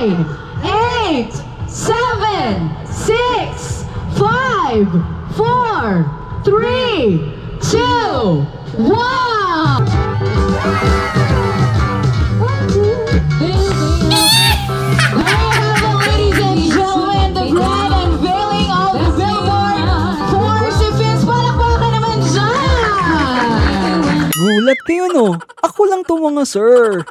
Nine, eight, seven, six, five, four, three, two, one. There you have it, ladies and gentlemen, the grand unveiling of the billboard for Sifins. Palakpakan naman dyan! Gulat kayo, no? Ako lang to, mga sir.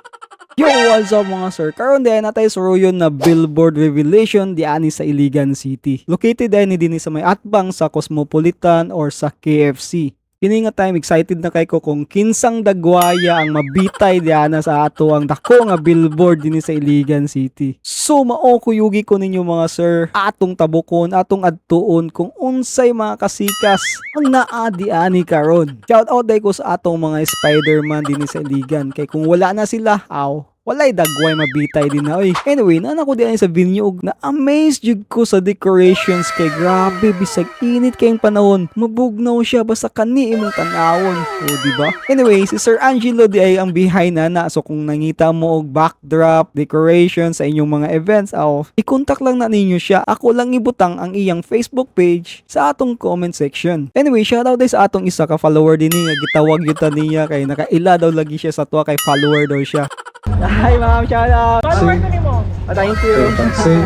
Yo, what's up, mga sir? Karon diay naa tay suroyon na billboard revelation diani sa Iligan City. Located diay ni dinhi sa may atbang sa Cosmopolitan or sa KFC. Kini nga time, excited na kay ko kung kinsang dagwaya ang mabitay diana sa ato ang dako nga billboard dinhi sa Iligan City. So mao kuyugi ko ninyo, mga sir, atong tabukon, atong adtuon kung unsay mga kasikas ang naa diani karon. Shout out diay ko sa atong mga Spider-Man dinhi sa Iligan kay kung wala na sila, aw, walay dagway mabitay din na, oy. Anyway, naa na ko diani sa venue ug na-amaze jud ko sa decorations kay grabe, bisag init kayong panahon, mabugnaw siya basta kani imong tan-awon. O, di ba? Anyway, si Sir Angelo di ay ang behind na na. So kung nangita mo og backdrop, decoration sa inyong mga events, aw, i-contact lang na ninyo siya. Ako lang ibutang ang iyang Facebook page sa atong comment section. Anyway, shout out sa atong isa ka follower din niya. Gitawag yun ta niya kay nakaila daw lagi siya sa tuwa kay follower daw siya. Hi ma'am, shout out. Follower ko nimo. Oh, thank you. Sing.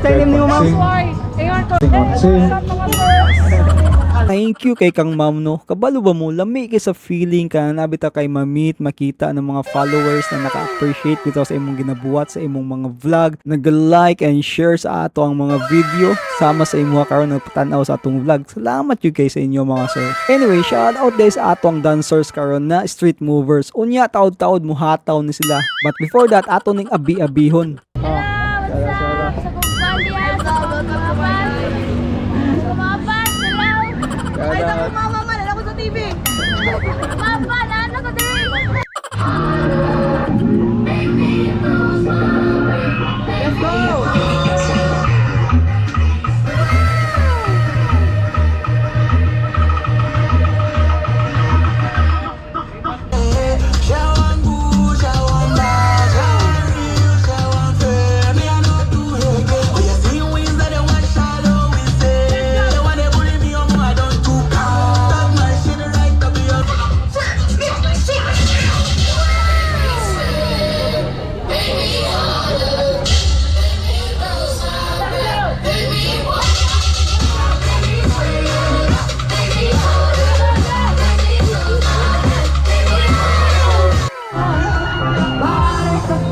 Sa name nimo, ma'am? Why? Ingon ko. Sing. What's up, mga sirs? Thank you kay kang ma'am, no. Kabalo ba mo, lami kay sa feeling ka na bitaw kay ma-meet, makita ng mga followers na naka-appreciate bitaw sa imong ginabuhat sa imong mga vlog, nag-like and share sa ato ang mga video sama sa imo karon nagpatan-aw sa atong vlog. Salamat jud kay sa inyo, mga sir. Anyway, shout out diay sa ato ang dancers karon na street movers. Unya taod-taod muhataw ni sila. But before that, ato ning abi-abihon. Hello, what's up? Sa Kumpalya, sa mga fans. Sa mga fans, hello. Ay, sa akong mama man, ako sa TV. Papa, naano ko din. Let's go!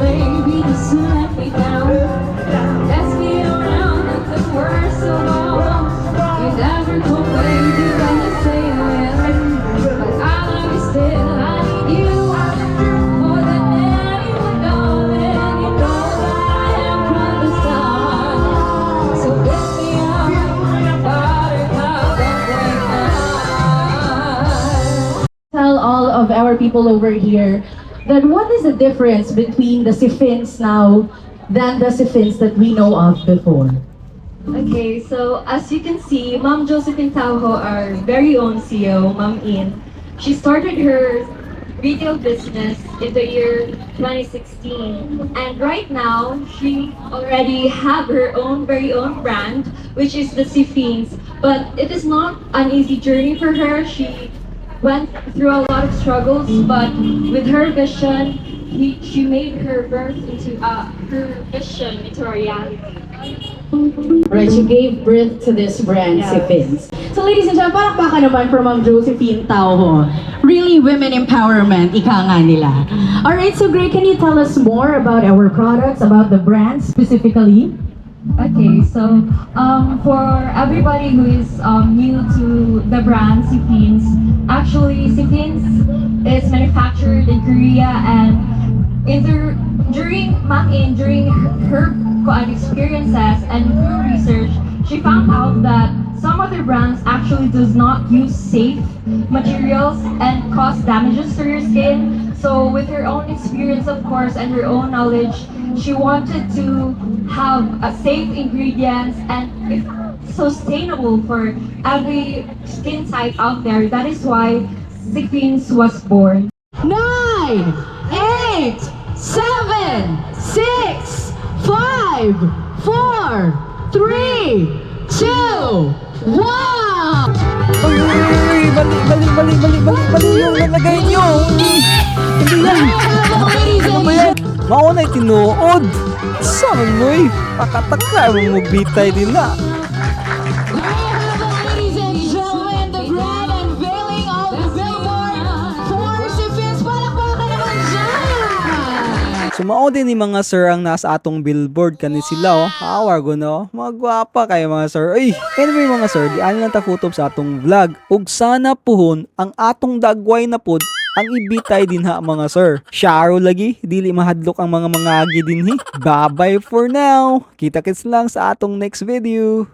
Baby, just let me down. Mess me around and the worst of all. You never go away, do when you say you will. But I love you still, I need you more than anyone, darling. You know that I am from the start. So lift me up, buttercup, don't break my heart. Tell all of our people over here that what is the difference between the Sifins now than the Sifins that we know of before? Okay, so as you can see, Ma'am Josephine Tauho, our very own CEO, Ma'am In, she started her retail business in the year 2016. And right now, she already have her own very own brand, which is the Sifins. But it is not an easy journey for her. She went through a lot of struggles, but with her vision, she made her vision into a reality. Right, she gave birth to this brand, Sifins. So ladies and gentlemen, palakpakan naman for Ma'am Josephine Tauho. Really women empowerment, ika nga nila. Alright, so Gray, can you tell us more about our products, about the brand specifically? Okay, so for everybody who is new to the brand Sifins, actually Sifins is manufactured in Korea and in the, during Ma'am In, during her kuan experiences and through research, she found out that some other brands actually does not use safe materials and cause damages to your skin. So with her own experience, of course, and her own knowledge, she wanted to have a safe ingredients and if sustainable for every skin type out there. That is why Sifins was born. Nine, eight, seven, six, five. Five, four, three, two, one! Uy, uy, uy, uy, bali, bali, bali, bali, bali, bali yung nalagay nyo. Hindi, hindi yan. Ladies Ano and ba yan? Mao na tinuod. Saan mo eh? Takataka mo bitay din na. Ladies and gentlemen, the grand unveiling of the billboard for Sifins. Palakpakan naman dyan! So mao din ni, mga sir, ang nasa atong billboard kani sila oh. Hawar go no. Mga gwapa kayo, mga sir. Uy, anyway, mga sir, di ani lang ta kutob sa atong vlog. Ug sana puhon ang atong dagway na pod ang ibitay din ha, mga sir. Sharo lagi, dili mahadlok ang mga mangagi dinhi. Bye-bye for now. Kita kits lang sa atong next video.